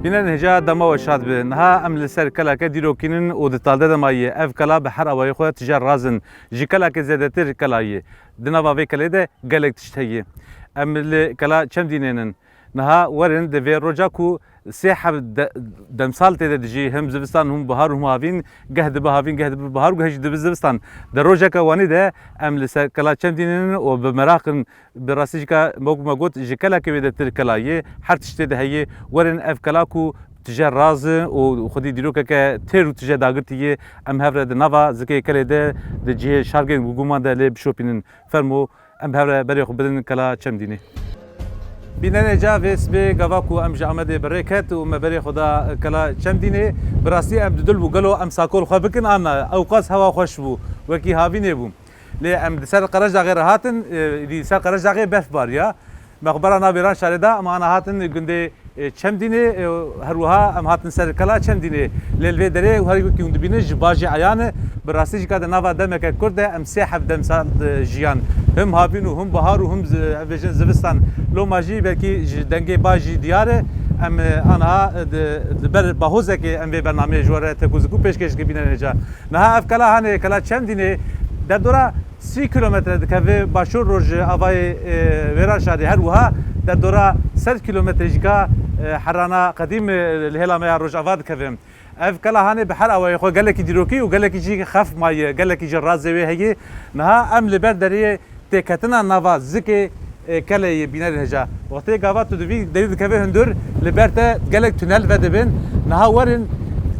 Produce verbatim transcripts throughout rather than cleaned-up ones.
Bînerên hêja, dema we şad be. Niha em li ser keleke dîrokînin û di talde de mayî. Ev kela bi her awayê xwe tije raz in. Ji kelekê zêdetir kela ye. Di nava vê kelê de gelek tişt heye. Em li kela Çemdînê nin. Niha werin di vê roja ku sê heb de-, demsal tê de dijî, him zivistan, him bihar û him havîn, geh dibe havîn, geh dibe bihar û geh jî dibe zivistan. Di rojeke wanî de em li ser kela Çemdînê nin û bi meraq in. Bi rastî jî ka, wek me got, ji kelekê wêdetir kela ye, her tiştê de heye. Werin ev kela ku tije raz e û xwedî dîrokeke têr û tije dagirtî ye, em hev re di nava zikê kelê de, di cihê şargên guguman de lê bişopînin. Fermo, em hev re berê xwe bidin kela Çemdînê. Bînerê ca vê sibê gava ku em ji Amedê bi rê ket û me berê xwe da kela Çemdînê, bi rastî em didil bû gelo em sakol xwe bikin an na, ewqas hewa xweş bû, wekî havînê bû. Lê em di ser Qerejdaxê re hatin, e, di ser Qerejdaxê berf bariya. Me xwe bera nav Vêranşarê da, em ana hatin gundê, e, Çemdînê, e, her wiha em hatin ser kela Çemdînê. Lê li vê derê û her wekî hûn dibînin ji bajê eyan e. Bi rastî jî ka di nava demeke kurt de em sê heft demsal, e, jiyan. Him havîn û him bihar û him zi-, em bêjin zivistan. Loma jî belkî ji dengê ba jî diyar e. Em, e, aniha, e, di, di ber bahozekê em vê bernameyê ji we re tekûzikû pêşkêş dike bînerên ca. Niha ev kela hanê, kela Çemdînê, derdora sî kilometre dikeve başûr rojavayê, e, Wêranşarê, her wiha derdora sed kilometre jî ka, e, herana qedîm, e, li hêla me ya rojava dikeve. Ev kela hanê bi her awayê xwe gelekî dîrokî û gelekî jî xef maye, gelekî jî razê wê heye. Niha em li ber derê têketina nava zikê, e, kelê yê bînerên hêja. Wextê gava tu di vî derî dikeve hundir, li ber te gelek tunel vedibin. Niha werin,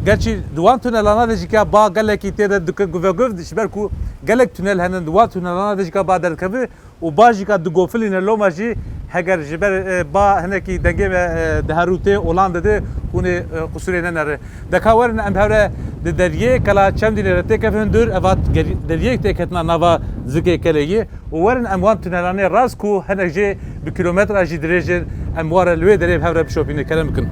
gerçî di wan tunelana de jî ka ba gelekî tê de dike guveguv, ji ber ku gelek tunel henin, di wan tunelana de jî ka ba derdikeve û ba jî ka digofilîne. Loma jî heger ji ber, e, ba hinekî dengê me, e, diherû tê olan dide, hûn ê, e, qusûrê nenere. Deka werin em hevre di deriyê kela Çemdînê re têkevin dûr, eva geri-, deriyê têketina nava zikê kelê yê û werin em wan tunelanê rast ku hinek jê bi kilometra jî dirêj in, em ware li wê derê bi hevre bişopîne kerem bikin.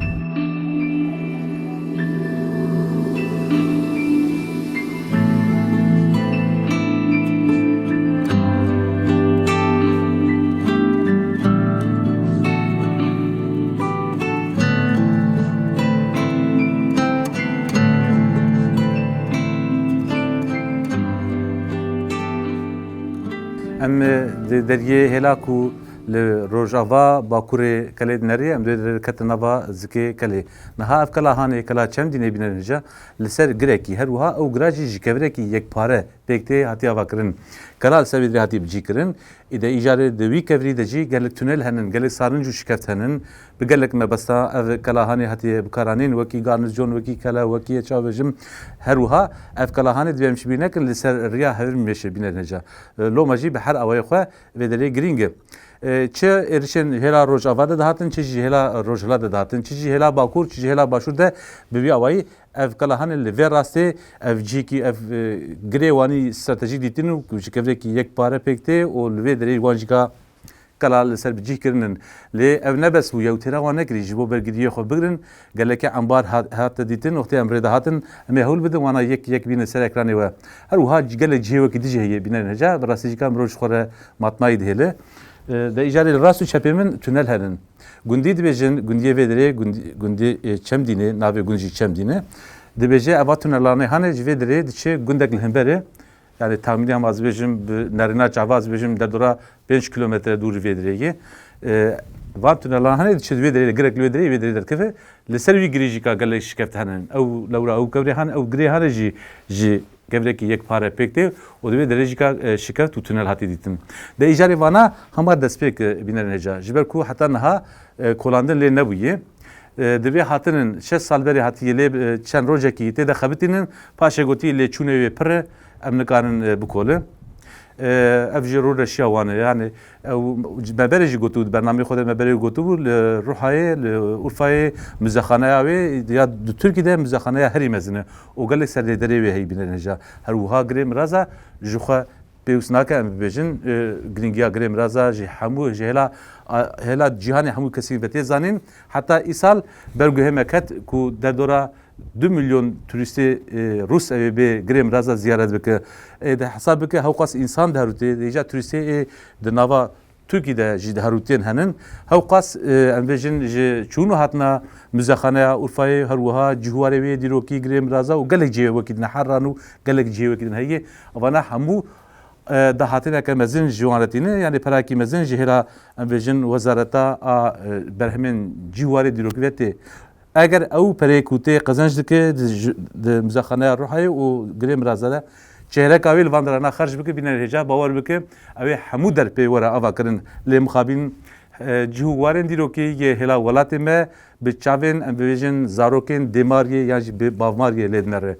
Em, e, di deriyê hêla ku li rojava bakurê kelê dinerî, em dê ketin nava zikê kelê. Niha ev kela hanê, kela Çemdînê bînerîne ca, li ser girekî, her wiha ew gira jî ji kevirekî yekpare pêk tê hatiye avakirin. Kela li ser vê dirê hatiye bicihkirin. Îde îcarê di wî kevirî de jî gelek tunel henin, gelek sarinc û şikeft henin. Bi gelek mebesta ev kela hanê hatiye bikaranîn, wekî garniziyon, wekî kele, wekî çavêjim. Her wiha ev kela hanê divê em ji bîr nekin, li ser riya hevir mêşe bînerîne ca. E, loma jî bi her awayê xwe vê derê girîng e. E, çi êrişên hêla rojava de dihatin, çi jî hêla rojhilat de dihatin, çi jî hêla bakur, çi jî hêla başûr de bi vî awayî ev kela hanê li vê rastê, ev cihekî, ev, e, girê wanî stratejîk dîtin û ku ji kevirekî yekpare pêk tê û li vê derê wan jî ka kela li ser bi cih kirinin. Lê ev ne bes bû, yew têra wan nekirî, ji bo bergiriyê xwe bigirin, geleke embar hat, hate dîtin, wextê em rê de hatin, em ê hewl bidin, wana yek yek bînin ser ekranê we. Her wiha gelek cihê wekî dijî heye, bînerên heca, bi rastî jî ka mirov ji xwe re matmayî dihêle. E, de îcarê li rast û çepê min tunel henin. Gundî dibêjin, gundiyê vê derê, gundî, gundî, e, Çemdînê, navê gund jî Çemdîn e. Dibêje, eva tunelanê hane ji vê derê diçe gundek li hember e. Yani tahmîniya me ez bêjim, bi nerîna çava ez bêjim, derdora pênc kilometre dûrî vê derê ye. E, van tunelan hane diçe vê derê, girek li vê derê, vê derê derkeve. Li ser wî girî jî ka gelek şikeft hene. Ew lewra, ew kevirê hane, ew girê hane jî, ji kevirekî yekpare pêk tê û di vê derê jî ka, e, şikeft û tunel hatî dîtin. De îcarê vana hema destpêk, e, bînerên heca. Ji ber ku heta niha, e, kolandin lê nebûye. E, di vê hatinin şeş sal berê hatiye lê, e, çend rojekî tê de xebitînin, paşê gotî lê çûnê wê pir e, em nikarin, e, bikolin. E, ev jî rûreşiya wan e. Yani, ew, me berê jî gotibû, di bernameyê xwe de me berê gotibû, li Ruhayê, li Urfayê, muzexaneya wê, ya di Tirkî de muzexaneya herî mezin e. Û gelek serlêderê wê heyî bînerên heja. Her wiha girê miraza ji xwe pêwîst nake em bibêjin, e, girîngiya girê miraza ji hemû, ji hêla, a, hêla cîhanê hemû kesî ve tê zanîn. Heta îsal berguhê me ket ku derdora du milyon turîstê, e, Rûs ew ê bê girê miraza ziyaret bike. Ê de hesab bike hewqas însan diherûtê, hêja turîstê ê di nava Tirkî de jî di herûtiyên henin. Hewqas, e, em bêjin ji çûn û hatina Muzexaneya Urfayê, her wiha cihwarê wê dîrokî, girê miraza û gelek cihê wekî di Neheran û gelek cihê wekî din heye. Evana hemû, e, dahatineke mezin ji wan re tîne, yanî perakî mezin ji hêla, em bêjin, wezareta a, e, berhemên cihwarê dîrokî ve tê. Eger ew pereyê ku tê qezenc dike, di ji, di Muzexaneya Ruhayê û Girê Miraza de çêreka wê li van derana xerc bike, bînerên hêja, bawer bike, ew ê hemû der pê were ava kirin. Lê mixabin, e, cih û warên dîrokî yê hêla welatê me bi çavên, em bibêjin, zarokên dêmariyê yan jî bi bavmariyê lê dinere.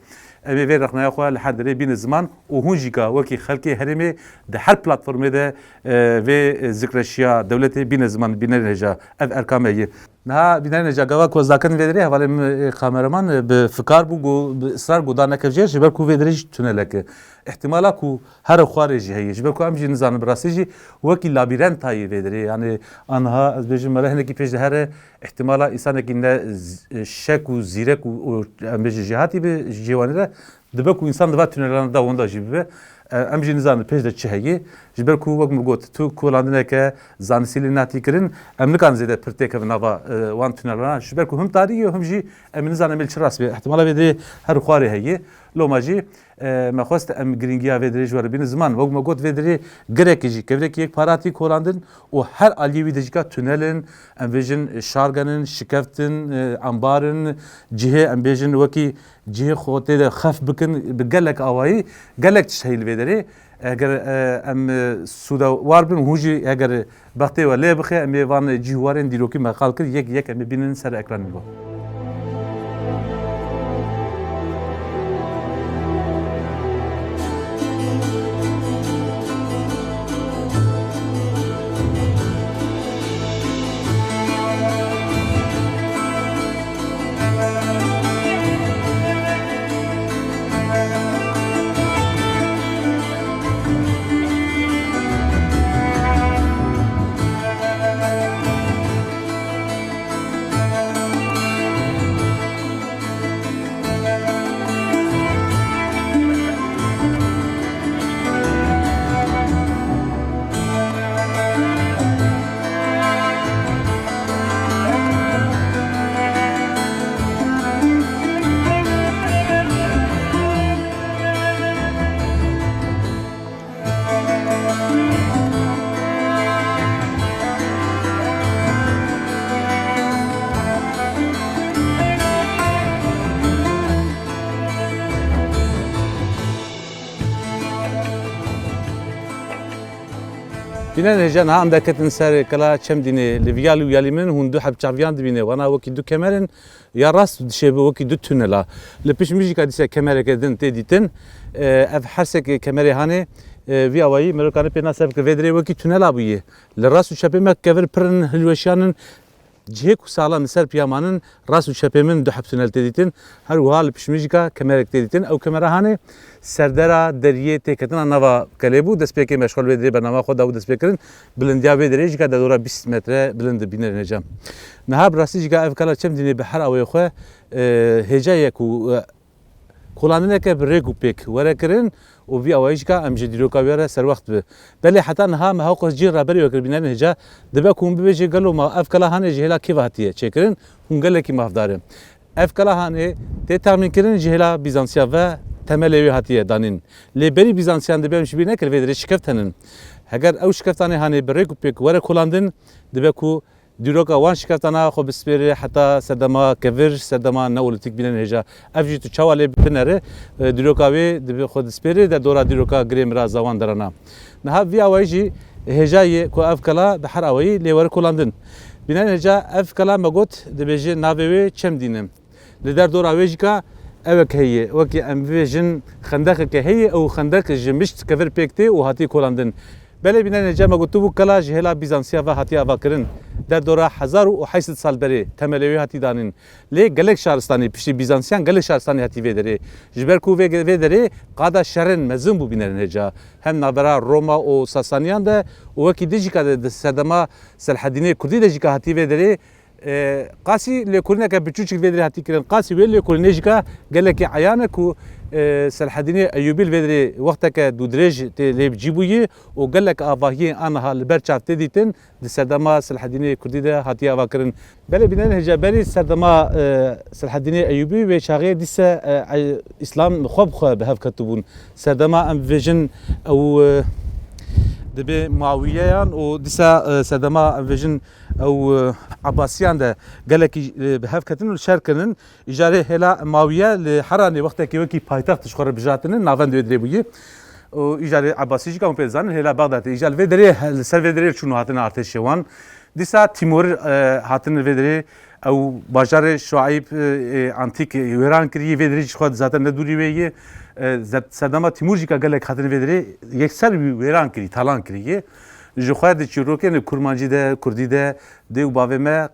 Em ê vê rexneya xwe li her derê bîne ziman û hûn jî ka wekî xelkê herêmê di her platformê de, e, vê zikreşiya dewletê bîne ziman, bînerên hêja. Ev erka me ye. Niha bînerên hêja, gava ku ez dakirin vê derê, hevalê min, e, kameraman, e, bi fikar bû, got, bi israr got, da nekev jêr, ji ber ku vê derê jî tunelek e. Îhtimala ku here xwarê jî heye. Ji ber ku em jî nizanin, bi rastî jî wekî labîrenta ye vê derê. Yanî anha ez bêjim, mele hinekî pêş de here, îhtimala însanekî ne z-, şek û zîrek û, û em bêjin jêhatî bi ji cihê wan re, dibe ku însan di va tunelan de wenda jî bibe. E, em jî nizanin pêş de çi heye. Ji ber ku, wek min got, tu kolandineke zanistî lê nehatî kirin, em nikarin zêde pir têkevin nava, e, wan tunelan. Ji ber ku him tarî ye, him jî em nizanin em ê li çi rastî be. Îhtimala vê derê her xwarê heye. Loma jî, e, me xwest em girîngiya vê derê ji we re bînin ziman. Wek me got, vê derê gerekî jî kevirek yek para hatî kolandin û her aliyê wî de jî ka tunel in, em bêjin şargen in, şikeft in, e, ambar in, cihê, em bêjin, wekî cihê xwe tê de xef bikin, bi gelek awayî, gelek tişt heye li vê derê. Eger, e, em, e, sûdewar bin, hûn jî eger bextê we lê bixe, em ê van cî û warên dîrokî me qal kir, yek yek em ê bînin ser ekranên we. Bînerên hêja, niha em derketin ser Kela Çemdînê. Li vî yalî û yalî min hûn du heb çaviyan dibîne. Wana wekî du kemer in, ya rast dişê bi wekî du tunela. Li pişt min jî ka dîse kemereke din tê dîtin. E, ev her sek kemerê hanê, e, vî awayî mirov kane pê nas bike. Vê derê wekî tunela bûye. Li rast û çepê me kevir pir in, hilweşiyan in. Cihê ku salan li ser piya manin, rast û çepê min du heb tunel tê dîtin. Her wiha li pişt min jî ka kemerek tê dîtin. Ew kemera hanê serdera deriyê têketina nava kelê bû. Destpêkê me ji xwe li vê derê bernama xwe dabû destpêkirin. Bilindiya vê derê jî ka derdora bîst metre bilind e, bînerên hêja. Niha bi rastî jî ka ev Kela Çemdînê bi her awayê xwe, e, hêja ye ku, e, kolandineke bi rêk û pêk were kirin û vî awayî jî ka em ji dîroka wî re serwext bi. Belê heta niha me hewqas cihê raberî wekir, bînerên hêja, dibe ku hûn bibêje gelo ma ev kela hanê ji hêla kê ve hatiye çêkirin, hûn gelekî mafdar in. Ev kela hanê tê texmînkirin ji hêla Bîzansiya ve temelê wê hatiye danîn. Lê berî Bîzansiyan dibe em ji bîr nekin vê derê şikeft henin. Heger ew şikeftanê hanê bi rêk û pêk were kolandin, dibe ku dîroka wan şikeftana xwe bispêre heta serdema kevir, serdema neolîtîk, bînerên hêja. Ev jî tu çawa lê binere, e, dîroka wê dibe xwe dispêre derdora dîroka girê miraza wan derana. Niha vî awayî jî hêja ye ku ev kela bi her awayî lê were kolandin. Bînerên hêja, ev kela me got dibêje navê wê Çemdîn e. Li derdora wê jî ka ewek heye, wekî em bibêjin xendexeke heye, ew xendeq ji mişt kevir pêk tê û hatiye kolandin. Belê bînerên hêja, me gotibû kela ji hêla Bîzansiya ve hatiye avakirin. Derdora hezar û heyt sed sal berê temelê wê hatî danîn. Lê gelek şaristanî, piştî Bîzansiyan gelek şaristanî hatî vê derê. Ji ber ku vê, vê derê qada şerên mezin bû, bînerên hêja. Hem navbera Roma û Sasaniyan de û wekî din jî ka di, di serdema Selhedînê Kurdî de jî ka hatî vê derê. E, qasî lêkolîneke biçûçik vê derê hatî kirin. Qasî wê lêkolînê jî ka gelekî eyan e ku, E, Selhedînê Eyûbî li vê derê wexteke dûdirêj tê lê bi cî bûyî û gelek avahiyên aniha li ber çav tê dîtin, di serdema Selhedînê Kurdî de hatiye avakirin. Belê bînerên hêja, berî serdema, e, Selhedînê Eyûbî wê çaxê dîse, e, e, Îslam xwe bi xwe bi hev ketibûn. Serdema em bibêjin ew, e, dibê Mawiyeyan û dîsa, e, serdema em bibêjin ew, e, Ebasiyan de gelekî, e, bi hev ketin û şer kirin. Îcarê hêla Mawiye li Heranê wextekî wekî paytext ji xwe re bijatine, navend wê derê bûye. Û îcarê Ebasî jî ka hûn pê dizanin, hêla Bexdadê. Îcar li vê derê, li ser vê derê çûn û hatine artêşê wan. Dîsa Tîmûr, e, hatin li vê derê, ew bajarê Şuayb, e, e, antîk, e, wêran kiriye, vê derê jî xwe zaten ne dûrî wê ye. E, zed-, serdema Tîmûr jî ka gelek hatin vê derê, yekser wî wêran kirî, talan kiriye. Ji xwe di çîrokên kurmancî de, kurdî de, dê û bavê me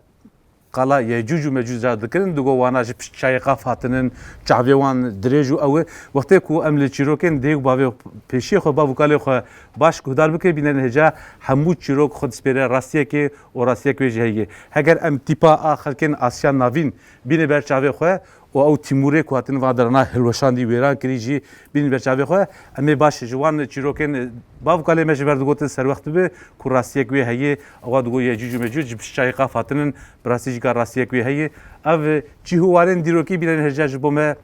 qala Yecûc û Mecûc ra dikirin, digo wana ji pişt çayê qaf hatinin, çavê wan dirêj û ew e. Wextê ku em li çîrokên dê û bavê pêşiyê xwe, bav û kalê xwe baş guhdar bike, bînerên hêja hemû çîrok xwe dispêre rastiyekê û rastiyek wê jî heye. Heger em tîpa a xelkên Asya Navîn bîne ber çavê xwe, û ew Tîmûrê ku hatin va derana hilweşandî, wêran kirî jî bînin ber çavê xwe. Em ê baş ji wan çîrokên, bav û kalê me ji ber digotin serwext dibe ku rastiyek wê heye, ewa digo Yecûc û Mecûc ji pişt çayê qaf hatinin, bi rastî jî ka rastiyek wê heye. Ev cî û warên dîrokî bînerên hêja ji bo me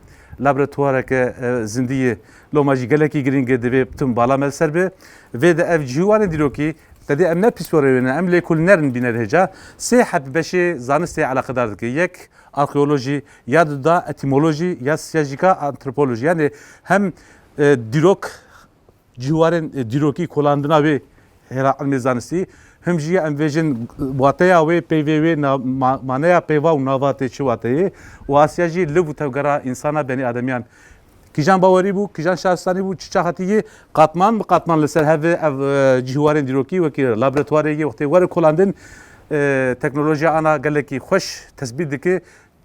laboratuwareke, e, zindî ye. Loma jî gelekî girîng e, divê tim bala me li ser be. Vê de ev cî û warên dîrokî, te dê em ne pîsporê wê ne, em lêkolîner in bînerên hêja. Sê heb beşê zanistê eleqedar dike. Yek, arxeolojî, ya duda etîmolojî, ya sêya jî ka antropolojî. Yanî hem, e, dîrok, cî û warên, e, dîrokî, kolandina wê hêla ilmê zanistî, him jî em vêjin wateya wê, peyvê wê, na-, ma-, maneya peyva û nava tê çi wateyê û asiya jî liv û tevgera însana, benî ademiyan. Kîjan bawerî bû, kîjan şaristanî bû, çi çax hatî yê, qatman bi qatman li ser hev e ev, e, cî û warên dîrokî wekî laboratuwarê yê wextê were kolandin, e, teknolojiya ana gelekî xweş tesbît dike,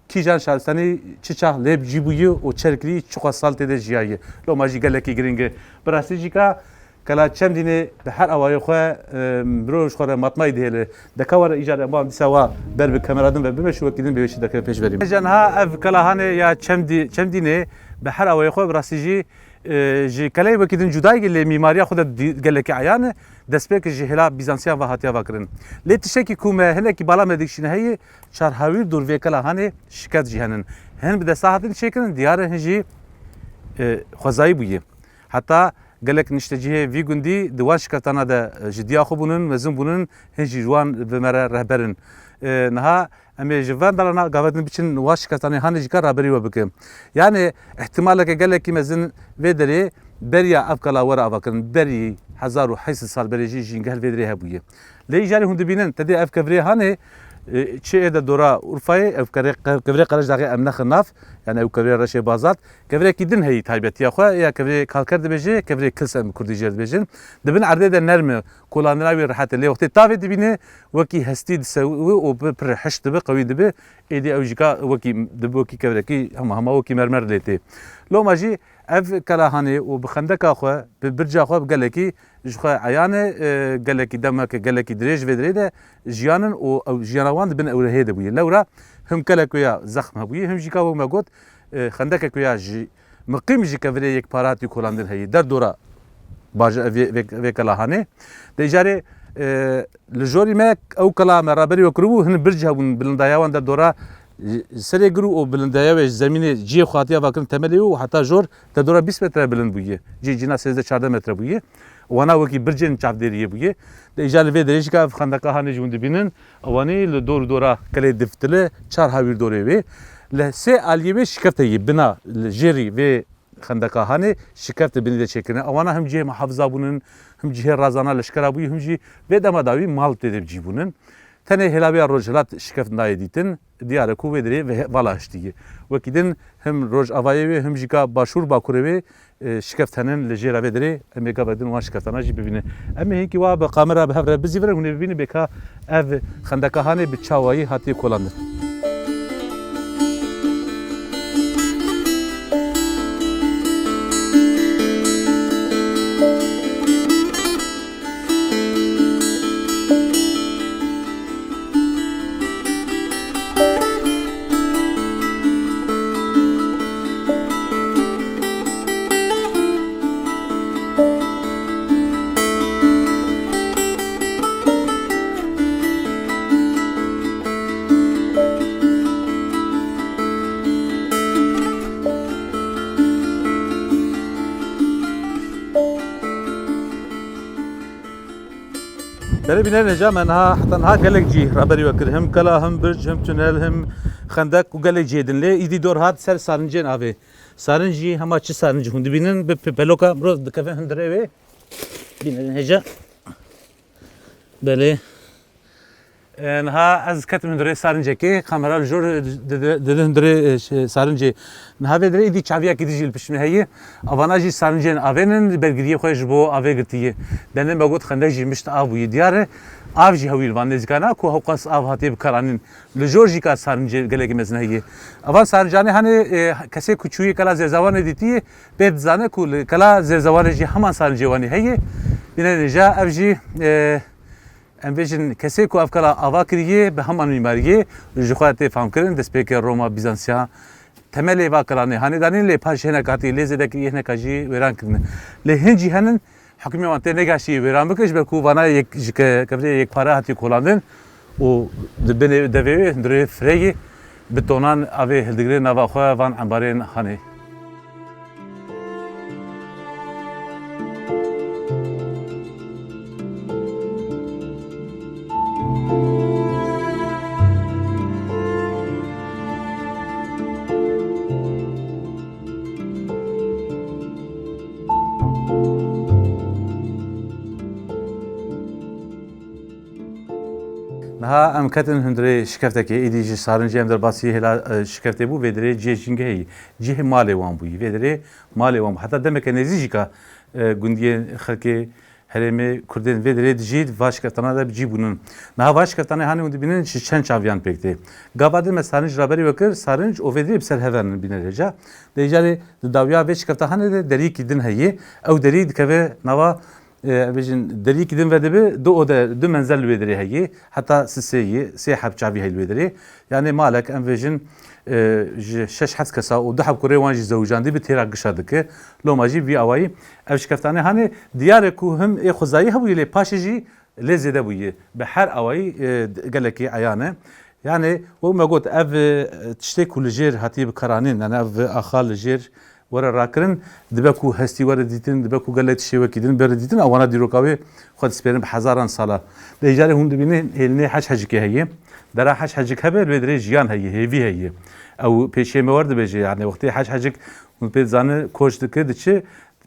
kîjan şaristanî çi çax lê bi cî bûyî û çer kirî, çiqas sal tê de jiyaye. Loma jî gelekî girîng e. Bi rastî jî ka Kela Çemdînê bi her awayê xwe, e, mirov ji xwe re matmayî dihêle. Deka were îcar em wan dîsa wa ber bi kamera din ve bimeşin, wekî din bi wê şî derkeve pêş berî. Hêja niha ev Kela Hanê ya Çemdî-, Çemdînê bi her awayê xwe bi rastî jî, e, ji keleyê wekî din cuda ye, lê mîmariya xwe de dî-, gelekî eyan e. Destpêk ji hêla Bîzansiyan ve hatiye vekirin. Lê tiştekî ku me hinekî bala me dikişîne heye, çar hawîr dor vê Kela Hanê şikeft jî henin. Hin bi desta hatin çêkirin, diyar e hin jî, e, xwezayî bûye. Heta gelek niştecihê vî gundî di wan şikeftana de, e, ji diya xwe bûnin, mezin bûnin, hin jî ji wan bi me re rehber in. E, niha em ê ji van dalana gava din biçin wan şikeftanê Hanê jî ka raberî we bikin. Yanê îhtimaleke gelekî mezin vê derê beriya ev kela were avakirin, berî hezar û heyt sed sal berê jî jîngeh li vê derê hebûye. Lê îcarê hûn dibînin, te dê ev kevirê Hanê, e, çi ê de dora Urfayê, ev kere-, kevirê Qerejdaxê em nexin nav, yanî ew kevirê Reşê Bazat, kevirekî din heyî taybetiya xwe, ya kevirê Kalker dibêje, kevirê Kils em kurdî jê dibêjin. Di bin erdê de nerm e, kolandina wî rehet e. Lê wextê tavê dibîne, wekî hestî disewi û bi pir hişk dibe, qewî dibe. Êdî ew jî ka wekî, dibe wekî kevirekî hema hema wekî mermer lê tê. Loma jî ev Kela Hanê û bi xendeka xwe, bi birca xwe, bi gelekî ji xwe eyan e, e, gelekî demeke gelekî dirêj vê derê de jiyanin û ew jiyana wan di bin ewrehê de bûye. Lewra him kelek wê ya zexm hebûye, him jî ka wek me got, e, xendekek wê ya ji miqîm ji kevirê yekpare hatî kolandin heye. Derdora baje-, vê, vê, vê Kela Hanê. De îcarê, e, li jorî me ew kela me raberî we kiribû, hin birc hebûn, bilindaya wan derdora, e, serê gir û bilindaya wê ji zemînê cihê xwe hatiye avakirin temelê û heta jor derdora bîst metre bilind bûye. Cihê cîna sêzdeh çardeh metre bûye. Wana wekî bircên çavdêriyê bûye. De îcar li vê derê jî ka ev xendeka Hanê jî hûn dibînin, ewanî li dor û dora kelê divtile çar hawîr dorê wê. Li sê aliyê wê şikefte yê bina li jêrî vê xendeka Hanê şikefte binî de çêkirine. Ewana him cihê muhafiza bûnin, him cihê razana leşkera bûyî, him jî vê dema dawî mal tê de bi cî bûnin. Tenê hêla wê ya rojhilat şikeft nayê dîtin. Diyar e ku wê derê ve-, vala hiştî ye. Wekî din him rojavayê wê, him jî ka başûr bakurê wê, e, şikeft henin li jêra vê derê. Em ê gavek din wan şikeftana jî bibînin. Em ê hinkî wa bi kamera bi hev re bizîvirin, hûn ê bibînin bê ka ev xendeka Hanê bi çawayî hatiye kolandin. Erê bînerên hêja, me niha heta niha gelek cî raberî we kir. Him kela, him birc, him tunel, him xendek û gelek cihê din. Lê îdî dor hat ser sarincên avê. Sarinc jî hema çi sarinc hûn dibînin, bi pe-, peloka mirov dikeve hundirê wê. Bînerên hêja. Belê. E, niha ez ketim hundirê sarincekê, kamera li jor dide, dide hundirê, e, ş-, sarincê. Niha vê derê îdî çaviyekî din jî li pişt min heye. Avana jî sarincên avê nin, bergiriyê xwe ji bo avê girtiye. Denê me got xendek jî mişt av bûye. Diyar e, av jî hewî li van nêzîkana ku hewqas av hatiye bikaranîn. Li jor jî ka sarincê gelekî mezin heye. Evan sarincanê hanê, e, kesê ku çûyê kela Zêzewanê dîtiye, pê dizane ku li kela Zêzewanê jî heman sarincê wanî heye. Bînerên hêja, ev jî, e, em bêjin kesê ku ev kela ava kiriye, bi heman mîmariyê ji xwe tê famkirin, destpêkê Roma, Bîzansiya, temelê va kelanê hanê danîn, lê paş hinek hatiye lê zêde kiriye, hineka jî wêran kirine. Lê hin jî henin, hikûmê wan tê negaştî wêran bike, ji ber ku vana yek ji ke-, kevirê yekpare hatiye kolandin û di binê devê wê hundirê fireyê bi tonan avê hildigire nava xwe van embarên hanê. Niha em ketin hundirê şikeftekê, êdî ji sarincê em derbasî hêla, e, şikeftê bû, vê derê cihê jîngehê yî, cihê malê wan bûyî. Vê derê malê wan bû. Heta demeke nêzî jî ka, e, gundiyên xelkê herêmê Kurdên vê derê dijî va şikeftana de bi cî bûnin. Niha va şikeftane hanê hûn dibînin ji çend çaviyan pêk tê. Gava din me sarinc raberî we kir, sarinc û vê derê bi ser hev in bînerên hêja. Lê îcarê di dawiya vê şikefta hanê de deriyekî din heye. Ew derî dikeve nava, e, em bêjin deriyekî din ve dibe, du ode, du menzel li wê derê heye. Heta sisê yê, sê heb çavî heye li wê derê. Yanê malek, em bêjin, e, ji şeş heft kesa û du heb kurê wan jî zewicandî bi têra gişa dike. Loma jî vî awayî ev şikeftane hanê diyar e ku him ê xwezayî hebûye lê paşê jî lê zêde bûye. Bi her awayî, e, gelekî eyan e. Yanê wek me got ev, e, tiştê ku li jêr hatiye bikaranîn, yanê ev axa li jêr were rakirin, dibe ku hestî were dîtin, dibe ku gelek tiştê wekî din bere dîtin, ewana dîroka wê xwe dispêrin bi hezaran sala. Lê îcarê hûn dibînin hêlinê Hec Hecikê heye. Dera Hec Hecik hebe, li wê derê jiyan heye, hêvî heye. Ew pêşiyê me wer dibêje, yanî wextê Hec Hecik hûn pê dizane koç dike, diçe,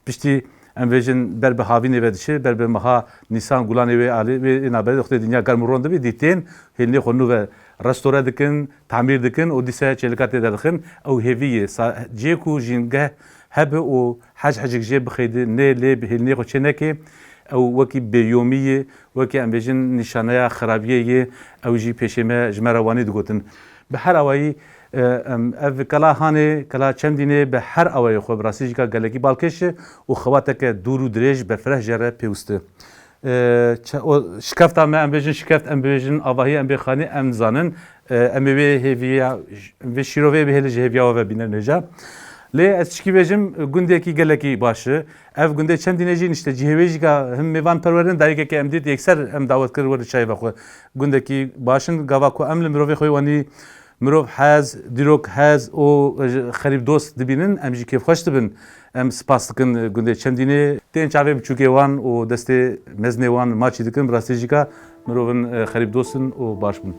piştî em bêjin ber bi havînê ve diçe, ber bi meha Nîsan gulanê wê alê, wê ê naberê wextê dinya germ û ron dibe, dîtên hêlinê xwe nû ve restore dikin, tamîr dikin û dîsa çêlika tê derdixin. Ew hêvî ye. Sa-, cihê ku jîngeh hebe û Hec Hecik jê bixeyde, nê lê bi hêlinê xwe çê neke, ew wekî bêyomî ye, wekî em bêjin nîşaneya xirabiyê ye, ew jî pêşê me ji me re wanî digotin. Bi her awayî, e, em, ev kela Hanê, kela Çemdînê bi her awayê xwe bi rastî jî ka gelekî balkêş e û xewateke dûr û dirêj berfireh jê re pêwist e. E, çe-, o şikefta me, em bêjin şikeft, em bêjin avahî, em bê xanî, em dizanin. E, em ê wê hêviya, vê şîrovê bihêlin ji hêviya we ve bînerên hêja. Lê ez çikî bêjim, gundekî gelekî baş e. Ev gundê Çemdînê jî nişte cihê wê jî ka him mêvan perwerin, dayikeke em dît yekser em dawet kir were çayê vexwe. Gundekî baş in, gava ku em li mirovê xwe wanî mirov hez, dîrok hez û xerîb dost dibînin, em jî kêfxweş dibin. Em spas dikin gundê Çemdînê. Tên çavê biçûkê wan û destê mezinê wan maçî dikin, bi rastî jî ka mirovin, e, xerîb dost in û baş bin.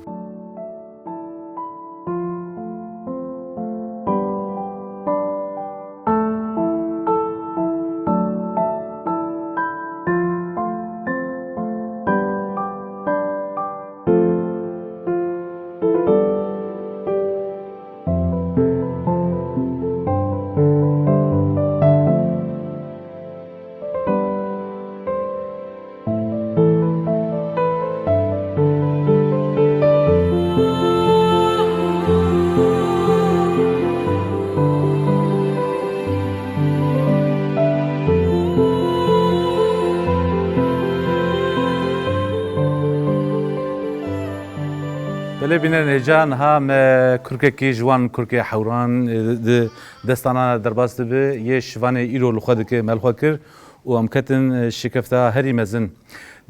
Belê bînerên hêja, niha me kurkekî ji wan kurkê hewran, e, di destana derbas dibe, yê şivanê îro li xwe dike, me li xwe kir û em ketin, e, şikefta herî mezin.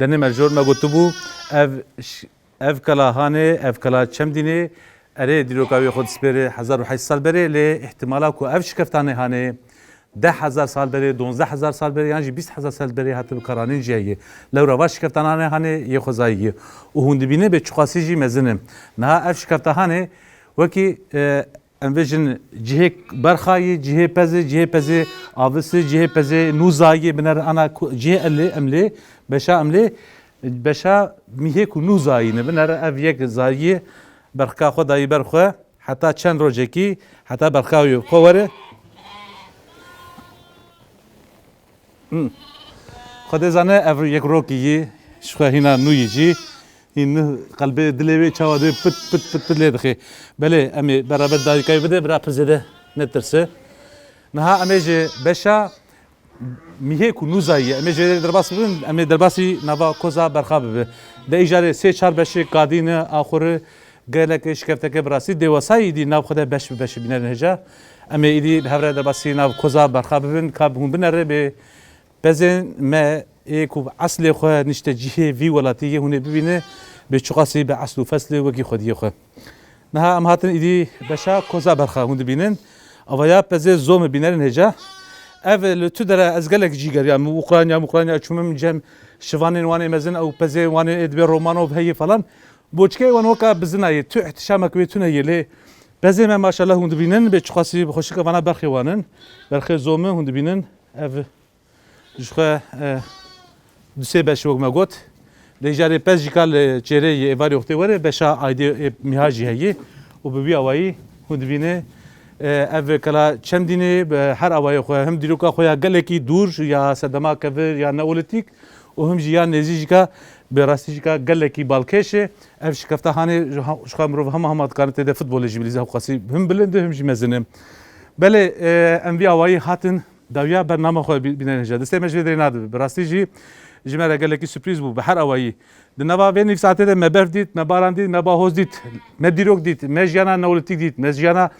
Denê me jor me gotibû, ev ş-, ev kela Hanê, ev kela Çemdînê, erê dîroka wê xwe dispêre hezar û heyt sal berê, lê îhtimala ku ev şikeftanê Hanê deh hezar sal berê, donzdeh hezar sal berê yan jî bîst hezar sal berê hatibe karanîn jî heye. Lewra va şikefta hanê hanê yê xwezayî ye. Û hûn dibîne bê çiqasî jî mezin e. Niha ev şikefta hanê wekî, e, em vêjin cihê berxa yê, cihê pezê, cihê pezê avisî, cihê pezê nûzayî, binere ana ku-, cihê elê, emlê, beşa emlê, beşa mîhê ku nûzayî ne, binere ev yek zayî berxka xwe dayî ber xwe. Heta çend rojekî, heta berxawî xwe were. Hmm. Xwedê zane ev yek rokî yî, ji xwe hîna nû yî jî, hîn qelbê dilê wê çawa dê pit, pit, pit, pit lê dixê. Belê, em ê beraber dayîkayê bide, bira pir zêde netirse. Niha em ê ji beşa mîhê ku nûzayî ye. Em ê jê derbas bibin, em ê derbasî nava koza berxa bibe. De îjarê sê çar beşê kadî ne, axuri gelek şikefteke bi rastî dêwasayî dî nav xwe de beş bi beş bînerin hêja. Em ê îdî bi hev re derbasî nav koza berxa bibin, ka hûn binere bê pezên me ê ku bi eslê xwe nişte cihê vî welatî yê hûn ê bibîne, bê çiqasî bi esl û feslê wekî xwediyê xwe. Niha em hatin îdî beşa koza berxa hûn dibînin. Avaya pezê zomê bînerin hêja. Ev li tu dere ez gelek cî geriyam. Ukrayna, Ukrayna çûmim cem şivanên wanê mezin ew pezê wanê ê dibê Romanov heye falan. Boçkeyê wan weka bizina ye. Tu ihtişamek wê tune ye lê pezê me maşallah hûn dibînin bê çiqasî bi xweşik evana berxê wanin. Berxê zomê hûn dibînin. Ev Ji xwe, e, du sê beş wek me got. Lê jarê pez jî ka li çêrê yê êvarê wextê were, beşa aydê ê mîha jî heye. Û bi vî awayî hûn dibîne, e, ev kela çemdînê bi her awayê xwe, him dîroka xwe ya gelekî dûr, ya sedema kevir, ya neolîtîk û him jî ya nêzî jî ka bi rastî jî ka gelekî balkêş e. Ev şikefta hanê ji ha-, ji xwe mirov hema hema dikare tê de futbolê jî bilîze, hewqasî him bilind e, him jî mezin e. Belê, e, em vî awayî hatin. Dawiya bernama xwe bî-, bînerên hêja. Destê me ji vê derê nadibe. Bi rastî jî ji me re gelekî surprîz bû. Bi her awayî. Di nava vê nîv saetê de me berf dît, me baran dît, me bahoz dît, me dîrok dît, me jiyana neolîtîk dît, me jiyana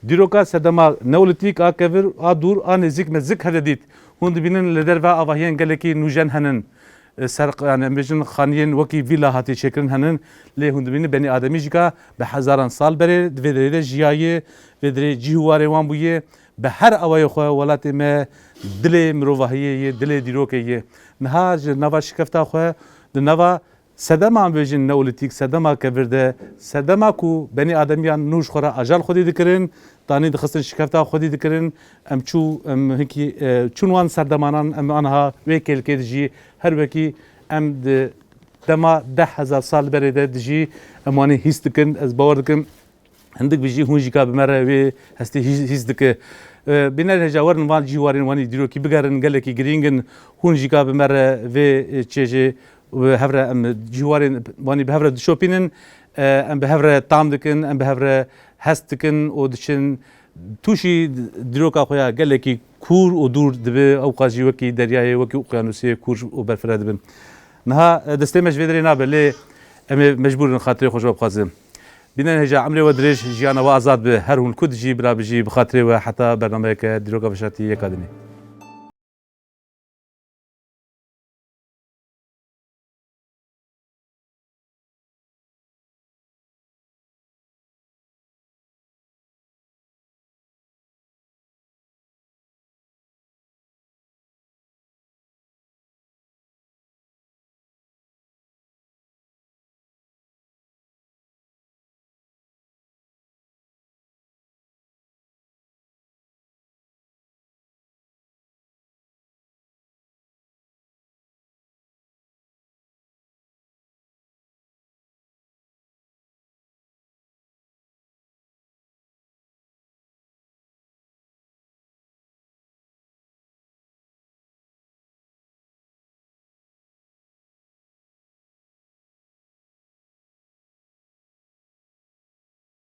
dîroka sedema neolîtîk a kevir, a dûr, a nêzîk me zik hevde dît. Hûn dibînin li derve avahiyên gelekî nûjen henin. E, ser, yani, em bêjin xaniyên wekî vîla hatî çêkirin henin. Lê hûn dibînin benî ademî jî ka bi hezaran sal berê di vê derê de jiyaye, vê derê cih û warê wan bûye. Bi her awayê xwe welatê me dilê mirovahiyê ye, dilê dîrokê ye. Niha ji nava şikefta xwe, di nava sedema em bêjin neolîtîk, sedema kevir de, sedema ku benî ademiyan nû ji xwe re ajal xwedî dikirin, tanî dixistin şikefta xwedî dikirin, em çû, em hinkî, e, çûn wan serdemanan, em aniha wê kêlkê dijî, her wekî em di dema deh hezar sal berê de dijî, em wanî hîs dikin, ez bawer dikim, Hindik bijî hûn jî ka bi me re wê hestî hîs, hîs dike. E, bîner hêja werin van cîwarên wanî dîrokî bigerin, gelekî girîng in. Hûn jî ka bi me re vê, e, çêjê, e, hev re em cîwarên wanî bi hev re dişopînin. E, em bi hev re tam dikin, em bi hev re hest dikin û diçin. Tûşî dîroka xwe ya gelekî kûr û dûr dibe, ewqas jî wekî deryayê, wekî uqyanûsê kûr û berfireh dibin. Niha, e, destê me ji vê derê nabe, lê em ê mecbûr in xatirê xwe ji we bixwazin. Bînerên hêja, emrê we dirêj, jiyana we azad be. Her hûn ku dijî, bila bijî, bi xatirê we heta bernameyeke dîroka veşartî yeka dinê.